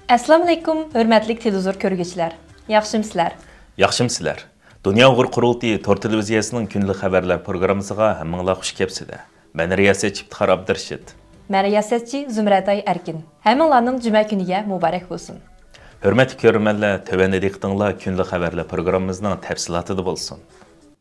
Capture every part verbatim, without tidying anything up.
ئەسسالامۇئەلەيكۇم، ھۆرمەتلىك تېلېۋىزور كۆرگۈچىلەر. ياخشىمۇسىلەر؟ ياخشىمۇسىلەر؟ دۇنيا ئۇيغۇر قۇرۇلتىيى تور تېلېۋىزىيەسىنىڭ كۈندىلىك خەۋەرلەر پروگراممىسىغا ھەممىڭلار خۇش كەپسىلەر. مەن رىياسەتچى ئىپتىخار ئابدۇرېشىت. مەن رىياسەتچى زۇمرەتئاي ئەركىن. ھەممىڭلارنىڭ جۈمە كۈنىگە مۇبارەك بولسۇن. ھۆرمەتلىك كۆرۈرمەنلەر، تۆۋەندە دىققىتىڭلار كۈندىلىك خەۋەرلەر پروگراممىمىزنىڭ تەپسىلاتىدا بولسۇن.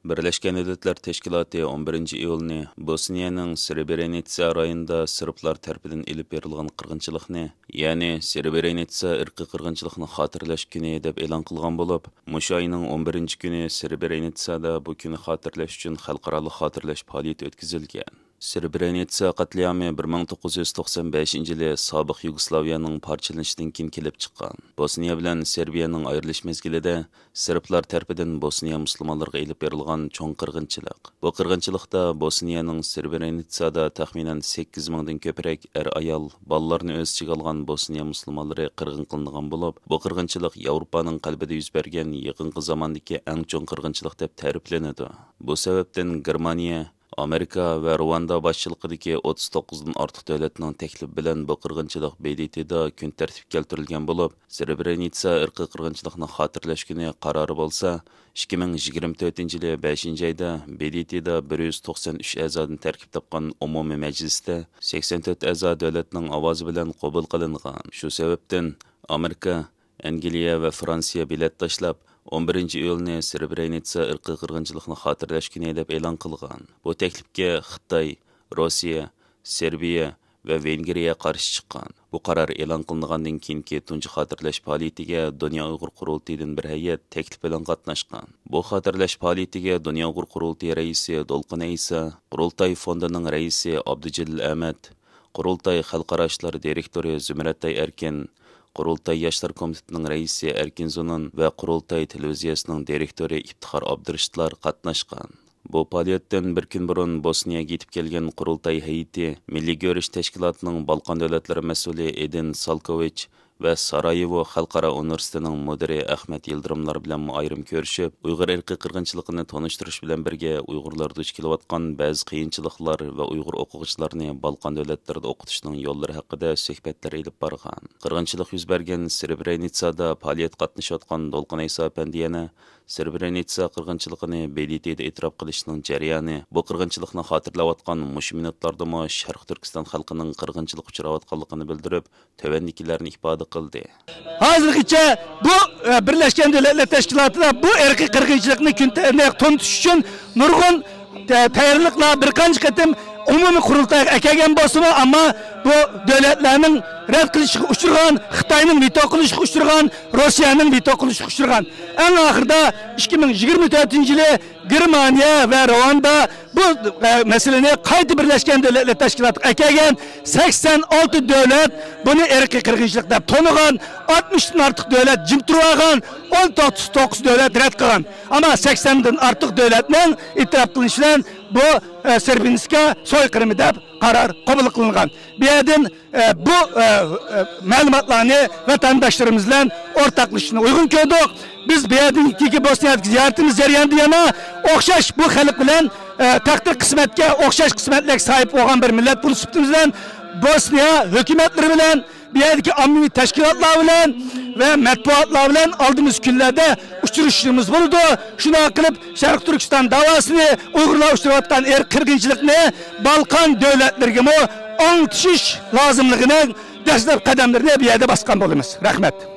بىرلەشكەن دۆلەتلەر تەشكىلاتى ئون بىرىنچى ئىيۇلنى بوسنىيەنىڭ سرېبرېنىتسا رايونىدا سېربلار تەرىپىدىن ئېلىپ بېرىلغان قىرغىنچىلىقنى، يەنى سرېبرېنىتسا ئىرقىي قىرغىنچىلىقنى خاتىرىلەش كۈنى دەپ ئېلان قىلغان بولۇپ، مۇشۇ ئاينىڭ ئون بىرىنچى كۈنى سرېبرېنىتسادا بۇ كۈننى خاتىرىلەش ئۈچۈن خەلقئارالىق خاتىرىلەش پائالىيىتى ئۆتكۈزۈلگەن. سرېبرېنىتسا قەتلىئامى بىر مىڭ توققۇز يۈز توقسان بەشىنچى يىلى سابىق يۇگوسلاۋىيەنىڭ پارچىلىنىشىدىن كېيىن كېلىپ چىققان. بوسنىيە بىلەن سېربىيەنىڭ ئايرىلىش مەزگىلىدە سېربلار تەرىپىدىن بوسنىيە مۇسۇلمانلىرىغا ئېلىپ بېرىلغان چوڭ قىرغىنچىلىق. بۇ قىرغىنچىلىقتا بوسنىيەنىڭ سرېبرېنىتسادا تەخمىنەن سەككىز مىڭدىن كۆپرەك ئەر-ئايال، بالىلارنى ئۆز ئىچىگە ئالغان بوسنىيە مۇسۇلمانلىرى قىرغىن قىلىنغان بولۇپ، بۇ قىرغىنچىلىق ياۋروپانىڭ قەلبىدە يۈز بەرگەن يېقىنقى زاماندىكى ئەڭ چوڭ قىرغىنچىلىق دەپ تەرىپلىنىدۇ. بۇ سەۋەبتىن گېرمانىيە، ئامېرىكا ۋە رۇۋاندا باشچىلىقىدىكى ئوتتۇز توققۇزدىن ئارتۇق دۆلەتنىڭ تەكلىپى بىلەن بۇ قىرغىنچىلىق ب د ت دا كۈن تەرتىپكە كەلتۈرۈلگەن بولۇپ، سرېبرېنىتسا ئىرقىي قىرغىنچىلىقنى خاتىرىلەش كۈنى قارارى بولسا، ئىككى مىڭ يىگىرمە تۆتىنچى يىلى بەشىنچى ئايدا ب د ت دا بىر يۈز توقسان ئۈچ ئەزادىن تەركىب تاپقان ئومۇمىي مەجلىستە سەكسەن تۆت ئەزا دۆلەتنىڭ ئاۋازى بىلەن قوبۇل قىلىنغان. شۇ سەۋەبتىن ئامېرىكا، ئەنگلىيە ۋە فرانسىيە بېلەت تاشلاپ، ئون بىرىنچى ئىيۇلنى سرېبرېنىتسا ئىرقىي قىرغىنچىلىقنى خاتىرىلەش كۈنى دەپ ئېلان قىلغان. بۇ تەكلىپكە خىتاي، روسىيە، سېربىيە ۋە ۋېنگرىيە قارشى چىققان. بۇ قارار ئېلان قىلىنغاندىن كېيىنكى تۇنجى خاتىرىلەش پائالىيىتىگە دۇنيا ئۇيغۇر قۇرۇلتىيىدىن بىر ھەيئەت تەكلىپ بىلەن قاتناشقان. بۇ خاتىرىلەش پائالىيىتىگە دۇنيا ئۇيغۇر قۇرۇلتىيى رەئىسى دولقۇن ئەيسا، قۇرۇلتاي فوندىنىڭ رەئىسى ئابدۇجېلىل ئەمەت، قۇرۇلتاي خەلقئارا ئىشلار دىرېكتورى زۇمرەتئاي ئەركىن، قۇرۇلتاي ياشلار كومىتېتىنىڭ رەئىسى ئەركىن زۇنۇن ۋە قۇرۇلتاي تېلېۋىزىيەسىنىڭ دىرېكتورى ئىپتىخار ئابدۇرېشىتلار قاتناشقان. بۇ پائالىيەتتىن بىر كۈن بۇرۇن بوسنىيەگە يېتىپ كەلگەن قۇرۇلتاي ھەيئىتى مىللىي يۈرۈش تەشكىلاتىنىڭ بالقان دۆلەتلىرى مەسئۇلى ئېدىن سالكوۋىچ ۋە سارايېۋو خەلقئارا ئۇنىۋېرسىتېتىنىڭ مۇدىرى ئەخمەت يىلدىرىملار بىلەنمۇ ئايرىم كۆرۈشۈپ، ئۇيغۇر ئىرقىي قىرغىنچىلىقىنى تونۇشتۇرۇش بىلەن بىرگە، ئۇيغۇرلار دۇچ كېلىۋاتقان بەزى قىيىنچىلىقلار ۋە ئۇيغۇر ئوقۇغۇچىلارنى بالقان دۆلەتلىرىدە ئوقۇتۇشنىڭ يوللىرى ھەققىدە سۆھبەتلەر ئېلىپ بارغان. قىرغىنچىلىق يۈز بەرگەن سرېبرېنىتسادا پائالىيەتكە قاتنىشىۋاتقان دولقۇن ئەيسا ئەپەندى يەنە سرېبرېنىتسا قىرغىنچىلىقىنى ب د ت دا ئېتىراپ قىلىشنىڭ جەريانى، بۇ قىرغىنچىلىقنى خاتىرىلەۋاتقان مۇشۇ مىنۇتلاردىمۇ شەرقىي تۈركىستان خەلقىنىڭ قىرغىنچىلىققا ئۇچراۋاتقانلىقىنى بىلدۈرۈپ، تۆۋەندىكىلەرنى ئىپادە قىلدى. ھازىرغىچە بۇ، ئە، بىرلەشكەن دۆلەتلەر تەشكىلاتىدا بۇ ئىرقىي قىرغىنچىلىقنى كۈن تە-، تونۇتۇش ئۈچۈن نۇرغۇن تە-، تەييارلىقلار بىر قانچە قېتىم ئومۇمىي قۇرۇلتايغا ئەكەلگەن بولسىمۇ، ئەمما بۇ دۆلەتلەرنىڭ رەت قىلىشىغا ئۇچرىغان، خىتاينىڭ ۋېتو قىلىشىغا ئۇچرىغان، روسىيەنىڭ ۋېتو قىلىشىغا ئۇچرىغان. ئەڭ ئاخىرىدا ئىككى مىڭ يىگىرمە تۆتىنچى يىلى گېرمانىيە ۋە رۇاندا بۇ، ئە، مەسىلىنى قايتا بىرلەشكەن دۆلەتلەر تەشكىلاتىغا ئەكەلگەن. سەكسەن ئالتە دۆلەت بۇنى ئىرقىي قىرغىنچىلىق دەپ تونۇغان، ئاتمىشتىن ئارتۇق دۆلەت جىم تۇرۇۋالغان، ئون توققۇز دۆلەت رەت قىلغان. ئەمما سەكسەندىن ئارتۇق دۆلەتنىڭ ئېتىراپ قىلىنىشى بىلەن بۇ، ئە، سېربىنسكا سويقىرىمى دەپ قارار قوبۇل قىلىنغان. بۇ يەردىن ئە، بۇ، ئە، ئە، مەلۇماتلارنى ۋەتەنداشلىرىمىز بىلەن ئورتاقلىشىشنى ئۇيغۇن كۆردۇق. بىز بۇ يەردىن كېيىنكى بوسنىيەدىكى زىيارىتىمىز جەريانىدا يەنە ئوخشاش بۇ خەلق بىلەن، ئە، تەقدىر قىسمەتكە ئوخشاش قىسمەتلەرگە ساھىب بولغان بىر مىللەت بولۇش سۈپىتىمىز بىلەن بوسنىيە ھۆكۈمەتلىرى بىلەن، بۇ يەردىكى ئاممىۋى تەشكىلاتلار بىلەن ۋە مەتبۇئاتلار بىلەن ئالدىمىزدىكى كۈنلەردە ئۇچرىشىشىمىز بولىدۇ. شۇنداق قىلىپ، شەرقىي تۈركىستان داۋاسىنى، ئۇيغۇرلار ئۇچراۋاتقان ئىرقىي قىرغىنچىلىقنى بالقان دۆلەتلىرىگىمۇ ئاڭلىتىش لازىملىقىنىڭ دەسلەپكى قەدەملىرىنى بۇ يەردە باسقان بولىمىز. رەھمەت.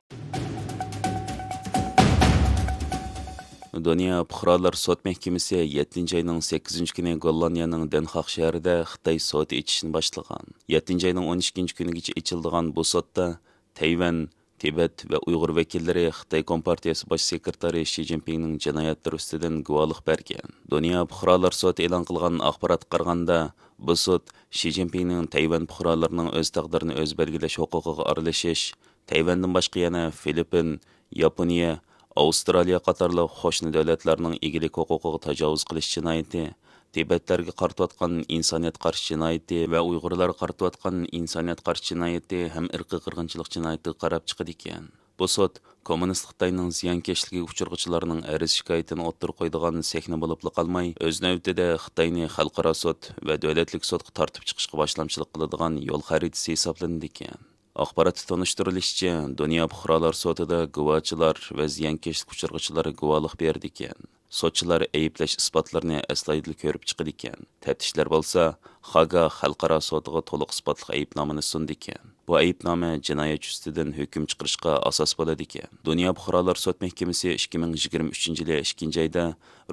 دۇنيا پۇقرالار سوت مەھكىمىسى يەتتىنچى ئاينىڭ سەككىزىنچى كۈنى گوللاندىيەنىڭ دېنخاگ شەھىرىدە خىتاي سوتى ئېچىشنى باشلىغان. يەتتىنچى ئاينىڭ ئون ئىككىنچى كۈنىگىچە ئېچىلىدىغان بۇ سوتتا تەيۋەن، تىبەت ۋە ئۇيغۇر ۋەكىللىرى خىتاي كومپارتىيەسى باش سېكرېتارى شى جىنپىڭنىڭ جىنايەتلىرى ئۈستىدىن گۇۋاھلىق بەرگەن. دۇنيا پۇقرالار سوتى ئېلان قىلغان ئاخباراتقا قارىغاندا، بۇ سوت شى جىنپىڭنىڭ تەيۋەن پۇقرالىرىنىڭ ئۆز تەقدىرىنى ئۆزى بەلگىلەش ھوقۇقىغا ئارىلىشىش، تەيۋەندىن باشقا يەنە فىلىپپىن، ياپونىيە، ئاۋسترالىيە قاتارلىق قوشنا دۆلەتلەرنىڭ ئىگىلىك ھوقۇقىغا تاجاۋۇز قىلىش جىنايىتى، تىبەتلەرگە قارىتىۋاتقان ئىنسانىيەتكە قارشى جىنايىتى ۋە ئۇيغۇرلارغا قارىتىۋاتقان ئىنسانىيەتكە قارشى جىنايىتى ھەم ئىرقىي قىرغىنچىلىق جىنايىتىگە قاراپ چىقىدىكەن. بۇ سوت كوممۇنىست خىتاينىڭ زىيانكەشلىكىگە ئۇچرىغۇچىلارنىڭ ئەرز-شىكايىتىنى ئوتتۇرىغا قويىدىغان سەھنە بولۇپلا قالماي، ئۆز نۆۋىتىدە خىتاينى خەلقئارا سوت ۋە دۆلەتلىك سوتقا تارتىپ چىقىشقا باشلامچىلىق قىلىدىغان يول خەرىتىسى ھېسابلىنىدىكەن. ئاخباراتتا تونۇشتۇرۇلۇشىچە، دۇنيا پۇقرالار سوتىدا گۇۋاچىلار ۋە زىيانكەشلىك ئۇچرىغۇچىلار گۇۋاھلىق بېرىدىكەن. سوتچىلار ئەيىبلەش ئىسپاتلىرىنى ئەستايىدىل كۆرۈپ چىقىدىكەن. تەپتىشلەر بولسا خاگا خەلقئارا سوتىغا تولۇق ئىسپاتلىق ئەيىبنامىنى سۇنىدىكەن. بۇ ئەيىبنامە جىنايەت يۈزىسىدىن ھۆكۈم چىقىرىشقا ئاساس بولىدىكەن. دۇنيا پۇقرالار سوت مەھكىمىسى ئىككى مىڭ يىگىرمە ئۈچىنچى يىلى ئىككىنچى ئايدا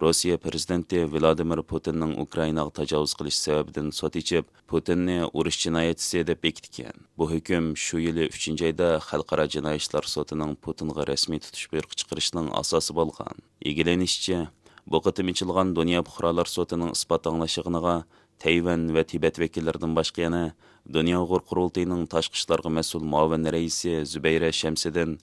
روسىيە پىرېزىدېنتى ۋلادىمىر پۇتىننىڭ ئۇكرائىناغا تاجاۋۇز قىلىش سەۋەبىدىن سوت ئېچىپ، پۇتىننى ئۇرۇش جىنايەتچىسى دەپ بېكىتكەن. بۇ ھۆكۈم شۇ يىلى ئۈچىنچى ئايدا خەلقئارا جىنايى ئىشلار سوتىنىڭ پۇتىنغا رەسمىي تۇتۇش بۇيرۇقى چىقىرىشىنىڭ ئاساسى بولغان. ئىگىلىنىشىچە، بۇ قېتىم ئېچىلغان دۇنيا پۇقرالار سوتىنىڭ ئىسپات ئاڭلاش يىغىنىغا تەيۋەن ۋە تىبەت ۋەكىللىرىدىن باشقا يەنە دۇنيا ئۇيغۇر قۇرۇلتىيىنىڭ تاشقى ئىشلارغا مەسئۇل مۇئاۋىن رەئىسى زۇبەيرە شەمسىدىن،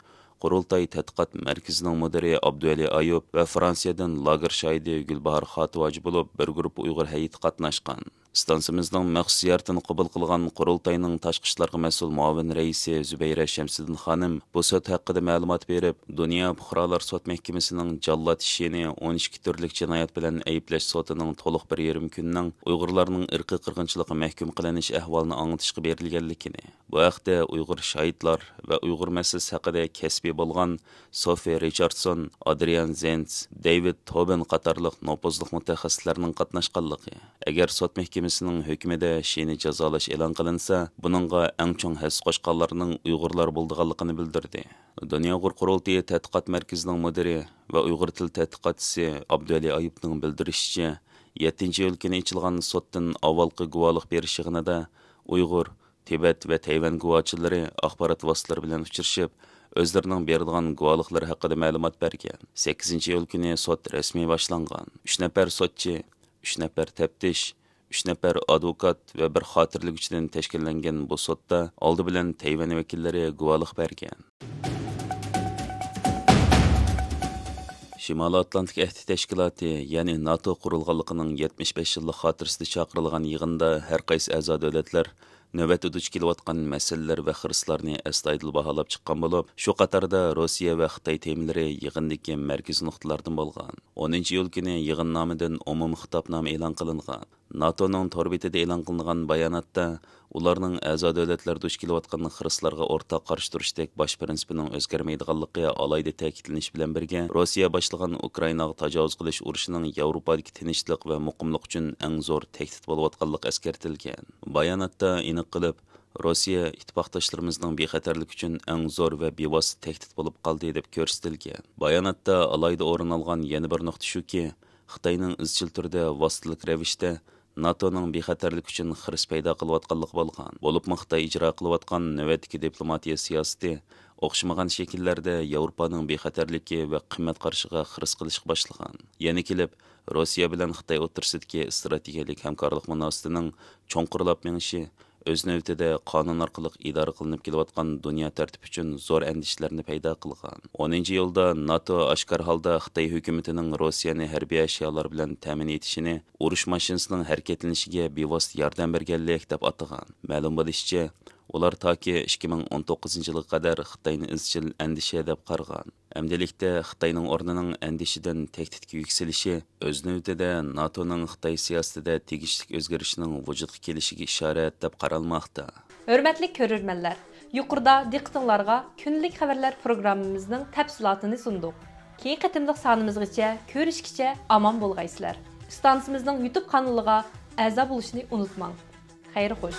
قۇرۇلتاي تەتقىقات مەركىزىنىڭ مۇدىرى ئابدۇۋەلى ئايۇپ ۋە فرانسىيەدىن لاگېر شاھىتى گۈلباھار خاتىۋاجى بولۇپ، بىر گۇرۇپپا ئۇيغۇر ھەيئىتى قاتناشقان. ئىستانسىمىزنىڭ مەخسۇس زىيارىتىنى قوبۇل قىلغان قۇرۇلتاينىڭ تاشقى ئىشلارغا مەسئۇل مۇئاۋىن رەئىسى زۇبەيرە شەمسىدىن خانىم بۇ سوت ھەققىدە مەلۇمات بېرىپ، دۇنيا پۇقرالار سوت مەھكىمىسىنىڭ جاللات ئىشىنى ئون ئىككى تۈرلۈك جىنايەت بىلەن ئەيىبلەش سوتىنىڭ تولۇق بىر يېرىم كۈنىنىڭ ئۇيغۇرلارنىڭ ئىرقىي قىرغىنچىلىققا مەھكۇم قىلىنىش ئەھۋالىنى ئاڭلىتىشقا بېرىلگەنلىكىنى، بۇ ھەقتە ئۇيغۇر شاھىتلار ۋە ئۇيغۇر مەسىلىسى ھەققىدە كەسپىي بولغان سوفى رىچاردسون، ئادرىيان زېنتس، دېۋىد توبېن قاتارلىق نوپۇزلۇق مۇتەخەسسىسلەرنىڭ قاتناشقانلىقى، ئەگەر سوت مەھكىمىسىنىڭ ھۆكمىدە شېنى جازالاش ئېلان قىلىنسا، بۇنىڭغا ئەڭ چوڭ ھەسسە قوشقانلارنىڭ ئۇيغۇرلار بولىدىغانلىقىنى بىلدۈردى. دۇنيا ئۇيغۇر قۇرۇلتىيى تەتقىقات مەركىزىنىڭ مۇدىرى ۋە ئۇيغۇر تىل تەتقىقاتچىسى ئابدۇۋەلى ئايۇپنىڭ بىلدۈرۈشىچە، يەتتىنچى ئىيۇل كۈنى ئېچىلغان سوتتىن ئاۋۋالقى گۇۋاھلىق بېرىش يىغىنىدا ئۇيغۇر، تىبەت ۋە تەيۋەن گۇۋاچىلىرى ئاخبارات ۋاسىتىلىرى بىلەن ئۇچرىشىپ، ئۆزلىرىنىڭ بېرىدىغان گۇۋاھلىقلىرى ھەققىدە مەلۇمات بەرگەن. سەككىزىنچى ئىيۇل كۈنى سوت رەسمىي باشلانغان. ئۈچ نەپەر سوتچى، ئۈچ نەپەر تەپتىش، ئۈچ نەپەر ئادۋوكات ۋە بىر خاتىرىلىگۈچىدىن تەشكىللەنگەن بۇ سوتتا ئالدى بىلەن تەيۋەن ۋەكىللىرى گۇۋاھلىق بەرگەن. شىمالىي ئاتلانتىك ئەھدى تەشكىلاتى، يەنى ناتو قۇرۇلغانلىقىنىڭ يەتمىش بەش يىللىق خاتىرىسىدە چاقىرىلغان يىغىندا ھەر قايسى ئەزا دۆلەتلەر نۆۋەتتە دۇچ كېلىۋاتقان مەسىلىلەر ۋە خىرىسلارنى ئەستايىدىل باھالاپ چىققان بولۇپ، شۇ قاتاردا روسىيە ۋە خىتاي تېمىلىرى يىغىندىكى مەركىزىي نۇقتىلاردىن بولغان. ئونىنچى ئىيۇل كۈنى يىغىننامىدىن ئومۇمىي خىتابنامە ئېلان قىلىنغان. ناتونىڭ تور بېتىدە ئېلان قىلىنغان باياناتتا، ئۇلارنىڭ ئەزا دۆلەتلەر دۇچ كېلىۋاتقان خىرىسلارغا ئورتاق قارشى تۇرۇشتەك باش پىرىنسىپىنىڭ ئۆزگەرمەيدىغانلىقى ئالاھىدە تەكىتلىنىشى بىلەن بىرگە، روسىيە باشلىغان ئۇكرائىناغا تاجاۋۇز قىلىش ئۇرۇشىنىڭ ياۋروپادىكى تىنچلىق ۋە مۇقىملىق ئۈچۈن ئەڭ زور تەھدىت بولۇۋاتقانلىقى ئەسكەرتىلگەن. باياناتتا ئېنىق قىلىپ، روسىيە ئىتتىپاقداشلىرىمىزنىڭ بىخەتەرلىكى ئۈچۈن ئەڭ زور ۋە بىۋاسىتە تەھدىت بولۇپ قالدى، دەپ كۆرسىتىلگەن. باياناتتا ئالاھىدە ئورۇن ئالغان يەنە بىر نۇقتا شۇكى، خىتاينىڭ ئىزچىل تۈردە ۋاسىتىلىك رەۋىشتە ناتونىڭ بىخەتەرلىكى ئۈچۈن خىرىس پەيدا قىلىۋاتقانلىقى بولغان. بولۇپمۇ خىتاي ئىجرا قىلىۋاتقان نۆۋەتتىكى دىپلوماتىيە سىياسىتى ئوخشىمىغان شەكىللەردە ياۋروپانىڭ بىخەتەرلىكى ۋە قىممەت قارىشىغا خىرىس قىلىشقا باشلىغان. يەنە كېلىپ، روسىيە بىلەن خىتاي ئوتتۇرىسىدىكى ئىستراتېگىيەلىك ھەمكارلىق مۇناسىۋىتىنىڭ چوڭقۇرلاپ مېڭىشى، ئۆز نۆۋىتىدە قانۇن ئارقىلىق ئىدارە قىلىنىپ كېلىۋاتقان دۇنيا تەرتىپى ئۈچۈن زور ئەندىشىلەرنى پەيدا قىلغان. ئونىنچى ئىيۇلدا ناتو ئاشكارا ھالدا خىتاي ھۆكۈمىتىنىڭ روسىيەنى ھەربىي ئەشيالار بىلەن تەمىن ئېتىشىنى ئۇرۇش ماشىنىسىنىڭ ھەرىكەتلىنىشىگە بىۋاسىتە ياردەم بەرگەنلىك دەپ ئاتىغان. مەلۇم بولۇشىچە، ئۇلار تاكى ئىككى مىڭ ئون توققۇزىنچى يىلغا قەدەر خىتاينى ئىزچىل ئەندىشە دەپ قارىغان. ئەمدىلىكتە خىتاينىڭ ئورنىنىڭ ئەندىشىدىن تەھدىتكە يۈكسىلىشى، ئۆز نۆۋىتىدە ناتونىڭ خىتاي سىياسىتىدە تېگىشلىك ئۆزگىرىشنىڭ ۋۇجۇدقا كېلىشىگە ئىشارەت دەپ قارالماقتا. ھۆرمەتلىك كۆرۈرمەنلەر، يۇقىرىدا دىققىتىڭلارغا كۈندىلىك خەۋەرلەر پروگراممىمىزنىڭ تەپسىلاتىنى سۇندۇق. كېيىنكى قېتىملىق سانىمىزغىچە كۆرۈشكىچە ئامان بولغايسىلەر. ئىستانسىمىزنىڭ يۇتۇب قانىلىغا ئەزا بولۇشنى ئۇنتۇماڭ. خەير خوش.